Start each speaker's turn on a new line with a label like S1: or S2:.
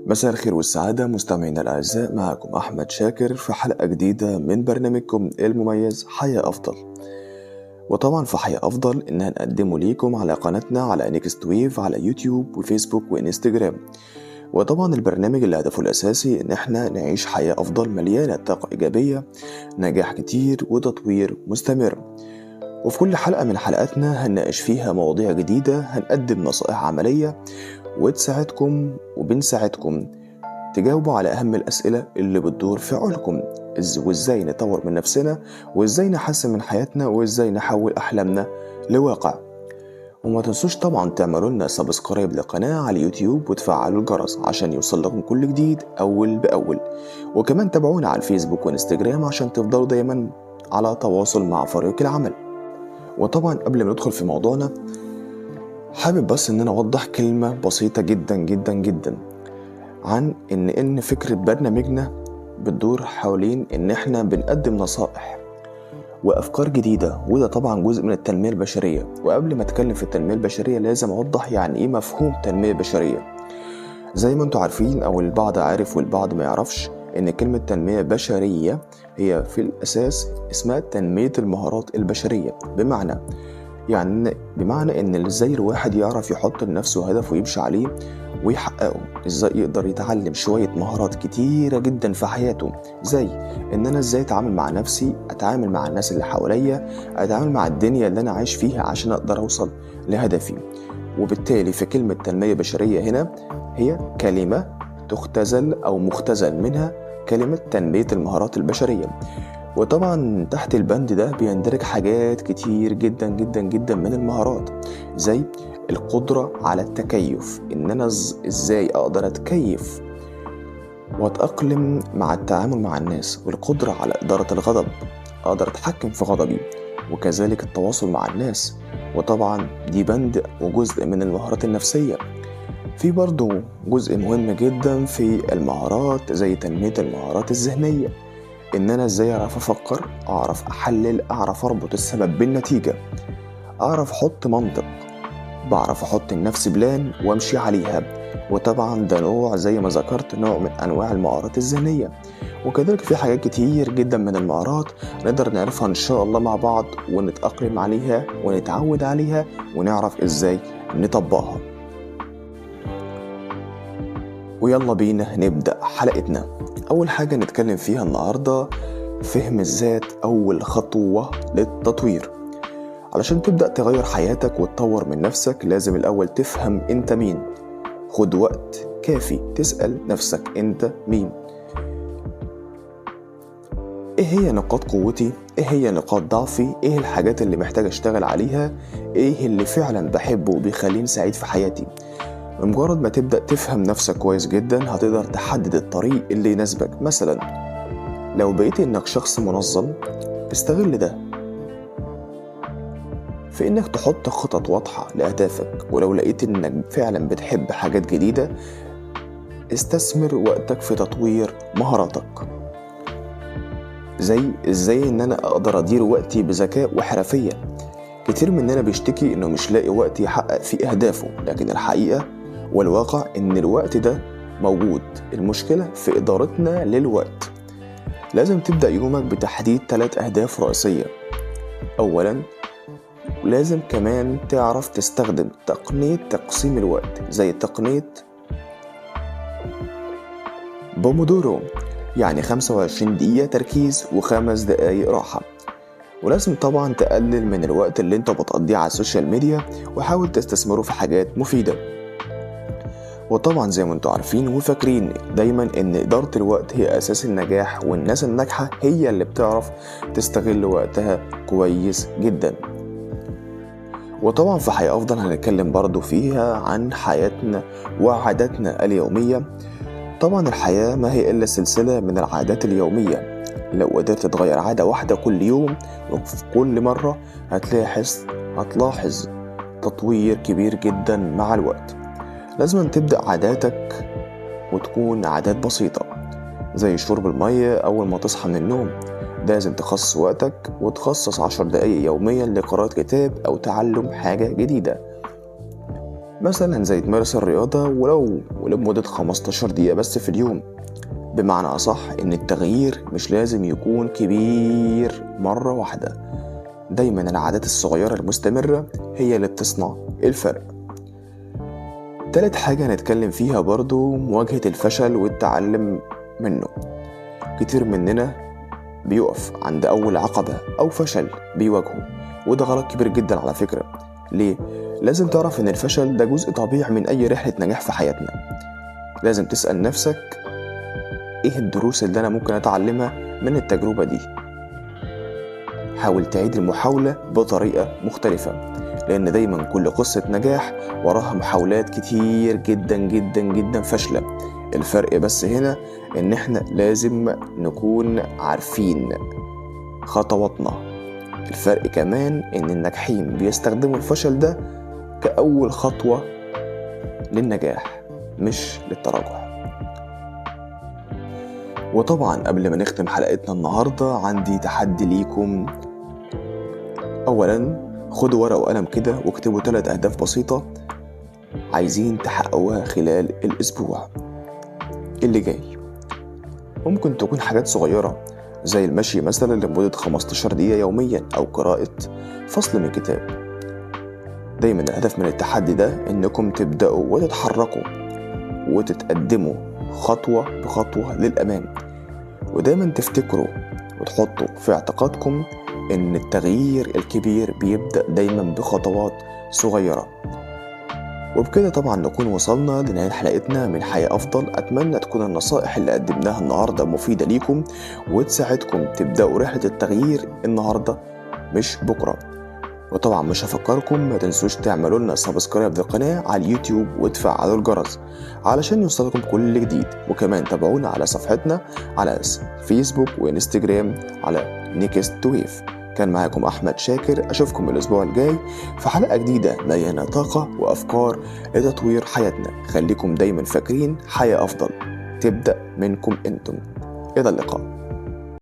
S1: مساء الخير والسعادة مستمعينا الأعزاء، معكم أحمد شاكر في حلقة جديدة من برنامجكم المميز حياة أفضل. وطبعا في حياة أفضل إن هنقدمه ليكم على قناتنا على Next Wave على يوتيوب وفيسبوك وإنستجرام. وطبعا البرنامج اللي هدفه الأساسي إن احنا نعيش حياة أفضل مليانة طاقة إيجابية، نجاح كتير وتطوير مستمر. وفي كل حلقة من حلقاتنا هنناقش فيها مواضيع جديدة، هنقدم نصائح عملية وتساعدكم وبنساعدكم تجاوبوا على أهم الأسئلة اللي بتدور في عقولكم، وإزاي نطور من نفسنا، وإزاي نحسن من حياتنا، وإزاي نحول أحلامنا لواقع. وما تنسوش طبعا تعملوا لنا subscribe للقناة على اليوتيوب وتفعلوا الجرس عشان يوصل لكم كل جديد أول بأول. وكمان تابعونا على الفيسبوك وإنستجرام عشان تفضلوا دايما على تواصل مع فريق العمل. وطبعا قبل ما ندخل في موضوعنا، حابب بس ان انا اوضح كلمة بسيطة جدا جدا جدا عن ان فكرة برنامجنا بتدور حوالين ان احنا بنقدم نصائح وافكار جديدة، وده طبعا جزء من التنمية البشرية. وقبل ما اتكلم في التنمية البشرية لازم اوضح يعني ايه مفهوم تنمية بشرية. زي ما انتم عارفين او البعض عارف والبعض ما يعرفش، ان كلمة تنمية بشرية هي في الاساس اسمها تنمية المهارات البشرية، بمعنى ان ازاي الواحد يعرف يحط لنفسه هدف ويمشي عليه ويحققه، ازاي يقدر يتعلم شوية مهارات كتيرة جدا في حياته، زي ان انا ازاي اتعامل مع نفسي، اتعامل مع الناس اللي حواليا، اتعامل مع الدنيا اللي انا عايش فيها عشان اقدر اوصل لهدفي. وبالتالي في كلمة تنمية بشرية هنا هي كلمة تختزل او مختزل منها كلمة تنمية المهارات البشرية. وطبعا تحت البند ده بيندرج حاجات كتير جدا جدا جدا من المهارات، زي القدرة على التكيف، ان انا ازاي اقدر اتكيف واتأقلم مع التعامل مع الناس، والقدرة على إدارة الغضب، اقدر اتحكم في غضبي، وكذلك التواصل مع الناس. وطبعا دي بند وجزء من المهارات النفسية. في برضو جزء مهم جدا في المهارات زي تنمية المهارات الذهنية، ان انا ازاي اعرف افكر، اعرف احلل، اعرف اربط السبب بالنتيجة، اعرف احط منطق، بعرف احط لنفسي plan وامشي عليها. وطبعا ده نوع زي ما ذكرت نوع من انواع المهارات الذهنية. وكذلك في حاجات كتير جدا من المهارات نقدر نعرفها ان شاء الله مع بعض ونتأقلم عليها ونتعود عليها ونعرف ازاي نطبقها. ويلا بينا نبدأ حلقتنا. أول حاجة نتكلم فيها النهاردة فهم الذات، أول خطوة للتطوير. علشان تبدأ تغير حياتك وتطور من نفسك لازم الأول تفهم أنت مين. خد وقت كافي تسأل نفسك أنت مين، إيه هي نقاط قوتي، إيه هي نقاط ضعفي، إيه الحاجات اللي محتاج أشتغل عليها، إيه اللي فعلا بحبه وبيخليني سعيد في حياتي. بمجرد ما تبدأ تفهم نفسك كويس جدا هتقدر تحدد الطريق اللي يناسبك. مثلا لو بقيت انك شخص منظم استغل ده في انك تحط خطط واضحة لأهدافك، ولو لقيت انك فعلا بتحب حاجات جديدة استثمر وقتك في تطوير مهاراتك، زي ازاي ان انا اقدر ادير وقتي بذكاء وحرفية. كتير مننا بيشتكي انه مش لاقي وقت يحقق فيه اهدافه، لكن الحقيقة والواقع ان الوقت ده موجود، المشكلة في ادارتنا للوقت. لازم تبدأ يومك بتحديد 3 اهداف رئيسية. اولا لازم كمان تعرف تستخدم تقنية تقسيم الوقت زي تقنية بومودورو، يعني 25 دقيقة تركيز و5 دقايق راحة. ولازم طبعا تقلل من الوقت اللي انت بتقضيه على ال social media وحاول تستثمره في حاجات مفيدة. وطبعا زي ما انتوا عارفين وفاكرين دايما ان إدارة الوقت هي أساس النجاح، والناس الناجحة هي اللي بتعرف تستغل وقتها كويس جدا. وطبعا في حياة أفضل هنتكلم برضو فيها عن حياتنا وعاداتنا اليومية. طبعا الحياة ما هي إلا سلسلة من العادات اليومية، لو قدرت تغير عادة واحدة كل يوم وفي كل مرة هتلاحظ تطوير كبير جدا مع الوقت. لازم تبدأ عاداتك وتكون عادات بسيطة زي شرب المية أول ما تصحى من النوم. لازم تخصص وقتك وتخصص 10 دقايق يوميا لقراءة كتاب أو تعلم حاجة جديدة. مثلا زي تمارس الرياضة ولو لمدة 15 دقيقة بس في اليوم. بمعنى أصح إن التغيير مش لازم يكون كبير مرة واحدة، دايما العادات الصغيرة المستمرة هي اللي بتصنع الفرق. تالت حاجة هنتكلم فيها برضو مواجهة الفشل والتعلم منه. كتير مننا بيقف عند أول عقبة أو فشل بيواجهه، وده غلط كبير جدا على فكرة. ليه؟ لازم تعرف إن الفشل ده جزء طبيعي من أي رحلة نجاح في حياتنا. لازم تسأل نفسك إيه الدروس اللي أنا ممكن أتعلمها من التجربة دي. حاول تعيد المحاولة بطريقة مختلفة، لأن دايما كل قصة نجاح وراها محاولات كتير جدا جدا جدا فاشلة. الفرق بس هنا إن إحنا لازم نكون عارفين خطواتنا. الفرق كمان إن الناجحين بيستخدموا الفشل ده كأول خطوة للنجاح مش للتراجع. وطبعا قبل ما نختم حلقتنا النهاردة عندي تحدي ليكم. أولا خدوا ورقة وقلم كده واكتبوا 3 أهداف بسيطة عايزين تحققوها خلال الأسبوع اللي جاي. ممكن تكون حاجات صغيرة زي المشي مثلا لمدة 15 دقيقة يوميا، أو قراءة فصل من كتاب. دايما الهدف من التحدي ده إنكم تبدأوا وتتحركوا وتتقدموا خطوة بخطوة للأمام، ودايما تفتكروا وتحطوا في اعتقادكم إن التغيير الكبير بيبدأ دايما بخطوات صغيرة. وبكده طبعا نكون وصلنا لنهاية حلقتنا من حياة أفضل. أتمنى تكون النصائح اللي قدمناها النهاردة مفيدة ليكم وتساعدكم تبدأوا رحلة التغيير النهاردة مش بكرة. وطبعا مش هفكركم، ما تنسوش تعملوا لنا subscribe للقناة على اليوتيوب وتفعلوا الجرس علشان يوصلكم كل جديد، وكمان تابعونا على صفحتنا على فيسبوك وإنستجرام على Next Wave. كان معاكم أحمد شاكر، أشوفكم الأسبوع الجاي في حلقة جديدة مليانة طاقة وأفكار لتطوير حياتنا. خليكم دايما فاكرين حياة أفضل تبدأ منكم أنتم. إلى اللقاء.